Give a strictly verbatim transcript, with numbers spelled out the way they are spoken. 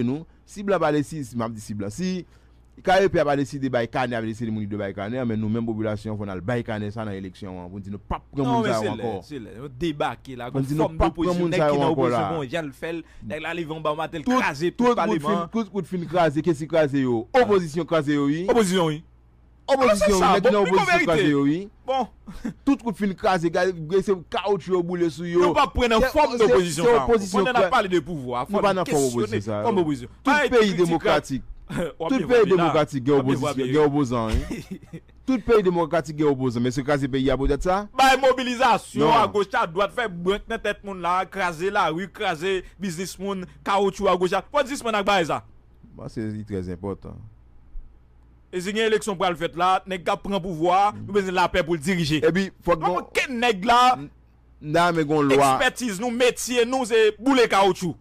nou. Si blan pa deside, si m ap di si blan, si K E P a pa deside bay kanè, a pa deside moun ki dwe bay kanè, men nou menm popilasyon an, fò n al bay kanè sa nan eleksyon an pou n di nou p ap pran Non, moun men sa se yo lè, ankò. se lè. Yo debake la, Pou n gon di nou fòm p ap pran dopozisyon, moun nèg sa ki yo nan ankò la. opozisyon, gon jan l fè l, nèg la leve anba maten, l Tout kraze tout tout kout fin, paleman. Tout kout fin kraze, kesi kraze yo. Opozisyon kraze yo, wi. Opozisyon, wi. Opozisyon, sa, nèg ki bon, nan pi bon opozisyon verite. Kraze yo, wi. Bon, Tout kout fin kraze, gade, se kawoutchou yo boule sou yo. nou pa pran nan Se- fòm se- dopozisyon se sa. opozisyon Pandan n ap kra- pale de pouvwa, Nou fò pa n nan fòm kesyone opozisyon sa yo. fòm opozisyon. Tout peyi demokratik. Tout peyi demokratik gen opozisyon, gen opozan, wi. Tout peyi demokratik gen opozan, men se kraze peyi a poutèt sa? Bay mobilizasyon Non. a goch a dwat, fè brenk nan tèt moun la, kraze lari, kraze biznis moun, kawoutchou a goch a. Fò n sispann ak bagay sa. Mwen se li trè enpòtan. E si gen eleksyon pral fèt la, nèg k ap pran pouvwa a, nou bezwen lapè pou l dirije. Epi fòk Pa gon konn ken nèg la, n a men gon lwa. Ekspètiz nou, metye nou, se boule kawoutchou.